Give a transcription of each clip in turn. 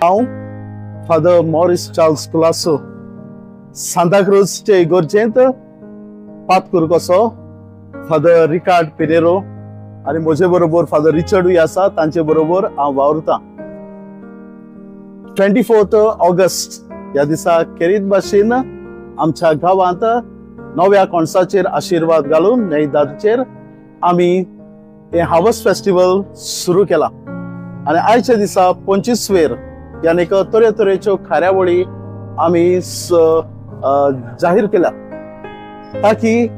हांव father Morris Charles Colaco सांताक्रूजचे इगर्जेंत पातकूर कसो फादर रिकार्ड पिरेरो आनी म्हजे बरोबर फादर रिचर्डूय आसा, तांचे बरोबर हांव वावुरतां. 24 ऑगस्ट ह्या दिसा खेरीत भाशेन आमच्या गांवांत नव्या कोणसाचेर आशिर्वाद घालून न्हयदाचेर आमी हें हार्वस्ट फेस्टिवल सुरू केला. आनी आयच्या दिसा 25 वेर यानी तरेतरेच्यो कार्यावळी आमी जाहीर केल्या, ताकी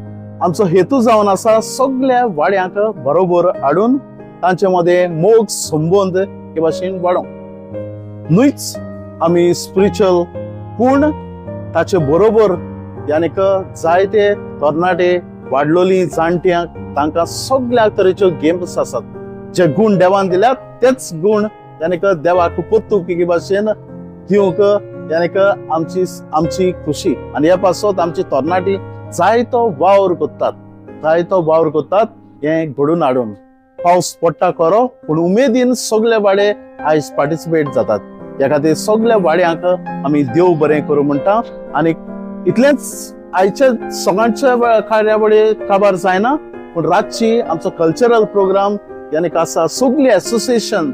आमचो हेतू जावन आसा सगळ्या वाड्यांक बरोबर हाडून तांचे मदें मोग संबंद हे भाशेन वाडोवंक. न्हूच आमी स्पिरिच्युअल पूण ताचे बरोबर यानी जायते तरणाटे वाडलोली जाणट्यांक तांकां सगळ्या तरेच्यो गेम्स आसात. जे गुण देवान दिल्यात तेच गुण यानी देवाक पोत्तुकी भाशेन दिवंक यानी आमची आमची खुशी. आनी ह्या पासत आमची तरणाटी जायतो वावर करतात, जायतो वावर करतात हें घडून हाडून. पावस पडटा खरो पूण उमेदीन सगळे वाडे आयज पार्टिसिपेट जातात. ह्या खातीर सगळ्या वाड्यांक आमी देव बरें करूं म्हणटा. आनी इतलेंच आयच्या सगळ्यांच्या कार्यावळी काबार जायना, पूण रातची आमचो कल्चरल प्रोग्राम यानी आसा सगळी एसोसिएशन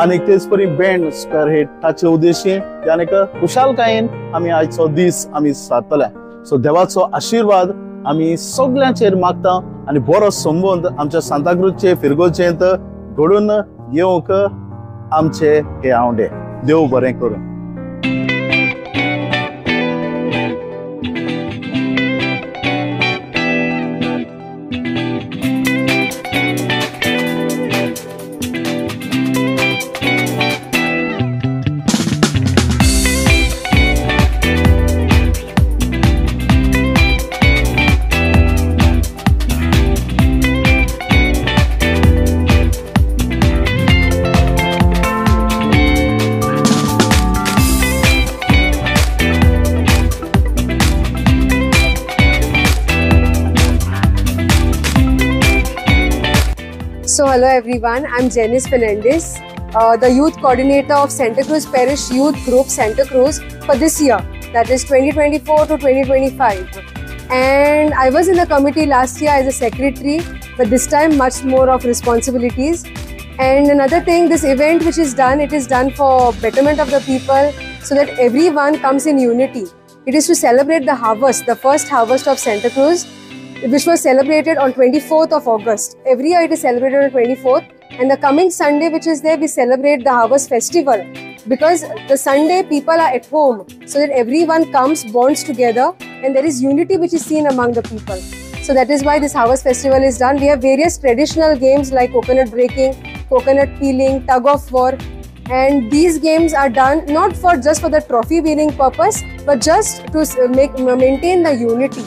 आनी तेच परी बँड स्क्वेअर हेड ताचे उद्देशी यानी खुशालकायेन आमी आयचो दीस आमी सारतले. सो देवाचो आशिर्वाद आमी सगळ्यांचेर मागता आनी बरो संबंद आमच्या सांताक्रूजचे फिरगोचेंत घडून येवंक आमचे हे आवडे. देव बरें करूं. So hello everyone, I'm Janice Fernandez, the youth coordinator of Santa Cruz Parish Youth Group Santa Cruz for this year, that is 2024 to 2025. And I was in the committee last year as a secretary, but this time much more of responsibilities. And another thing, this event which is done, it is done for betterment of the people so that everyone comes in unity. It is to celebrate the harvest, the first harvest of Santa Cruz, which was celebrated on 24th of August. Every year it is celebrated on 24th, and the coming Sunday which is there, we celebrate the harvest festival, because the Sunday people are at home, so that everyone comes, bonds together, and there is unity which is seen among the people. So that is why this harvest festival is done. We have various traditional games like coconut breaking, coconut peeling, tug of war, and these games are done not for just for the trophy winning purpose, but just to maintain the unity.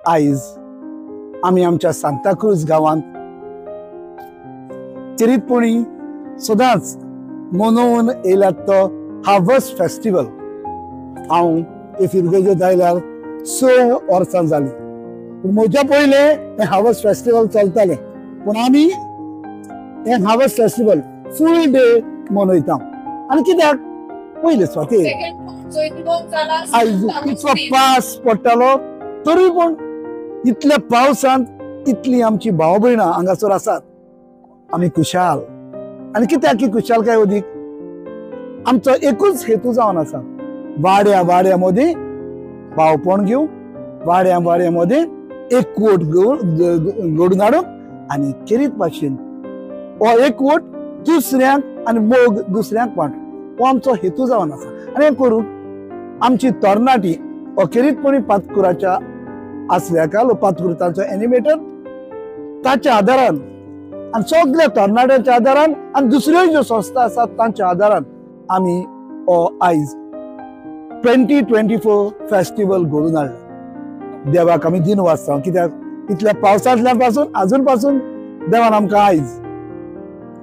आयज आमी आमच्या सांताक्रूज गांवांत खेरीतपणी सदांच मनोवन येयल्यात तो Harvest festival. हांव हे फिरगेजेंत आयल्यार 6 वर्सां जालीं, पूण म्हज्या पयलें हें हार्वस्ट फेस्टिवल चलतालें, पूण आमी हें हार्वस्ट फेस्टिवल फूल डे मनयता. आनी कित्याक पयले सुवातेर आयज इतलो पावस पडटालो तरी पूण इतल्या पावसांत इतली आमची भाव भयणां हांगासर आसात. आमी खुशाल. आनी कित्याक की खुशालकाय अदीक आमचो एकूच हेतू जावन आसा, वाड्या वाड्या मदीं भावपण घेवंक, वाड्या वाड्या मदीं एकवट घडून हाडूंक आनी खेरीत भाशेन हो एकवट दुसऱ्यांक आनी मोग दुसऱ्यांक वांटूंक, हो आमचो हेतू जावन आसा. आनी हें करून आमची तरणाटी अखेरीतपणी पातकुराच्या आसल्या काल पातकूर तांचो एनिमेटर ताच्या आदारान आनी सगळ्या तरणाट्यांच्या आदारान आनी दुसऱ्यो ज्यो संस्था आसात तांच्या आदारान आमी हो आयज 2024 फेस्टिवल घडून हाडलें. देवाक आमी दिन वाचता कित्याक इतल्या पावसांतल्या पासून अजून पासून देवान आमकां आयज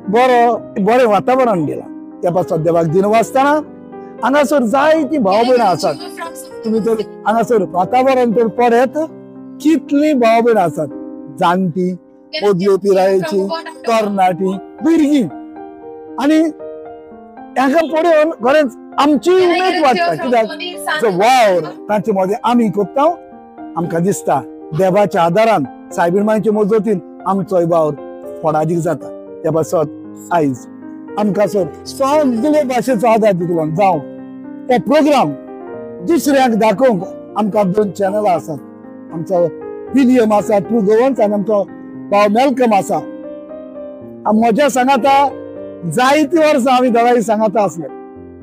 बरो बरें वातावरण दिलां. त्या पासून देवाक दिन वाचतना हांगासर जायतीं भाव भयणां आसात. तुमी तर हांगासर वातावरण तर पळयत कितलीं भाव भयणां आसात, जाणटी, मदल्यो पिरायेची, तरणाटी, भुरगीं. आनी हांकां पळोवन खरेंच आमची उमेद वाडटा कित्याक जो वावर तांचे मदें आमी करता आमकां दिसता देवाच्या आदारान सायबीण मांयचे मजतीन आमचोय वावर फळादीक जाता. त्या पासत आयज आमकां सर सगळे भाशेचो आदार दितलो. जावं तो प्रोग्राम दुसऱ्यांक दाखोवंक आमकां 2 चॅनलां आसात. आमचो विलियम आसा ट्रू गोवन्स आनी आमचो भाव मेलकम आसा. म्हज्या सांगाता जायतीं वर्सां आमी दोगांय सांगाता आसले,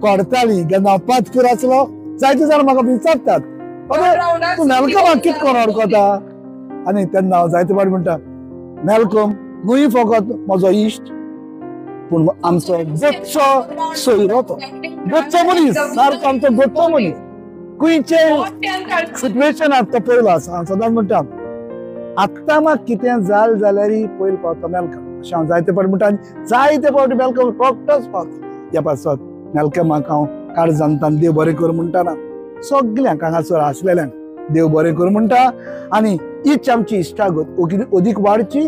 करताली जेन्ना हांव पातकूर आसलो जायते जाण म्हाका विचारतात, तूं मेलकमाक कितें करून वळखता? आनी तेन्ना हांव जायते फावटी म्हणटा, मेलकम न्हय फकत म्हजो इश्ट पूण आमचो गोच्चो सोयरो, तो गोच्चो मनीस, सारको आमचो गोच्चो मनीस. खंयचे सिट्युएशनाक तो पयलो आसा. हांव सदांच म्हणटा आत्तां म्हाका कितें जालें जाल्यार पयलो पावता मेलकम अशें हांव जायते फावटी म्हणटा. आनी जायते फावटी मेलकम रोखडोच पावता. ह्या पासत मेलकमाक हांव काळजांतल्यान देव बरें कर म्हणटाना सगल्यांक हांगासर आसलेल्यांक देव बरें कर म्हणटा. आनी हीच आमची इश्टागत अदीक वाडची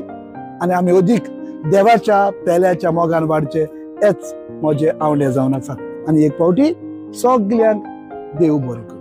आनी आमी अदीक देवाच्या पेल्याच्या मोगान वाडचे हेच म्हजे आवडे जावन आसा. आनी एक फावटी सगल्यांक देव बरें कर.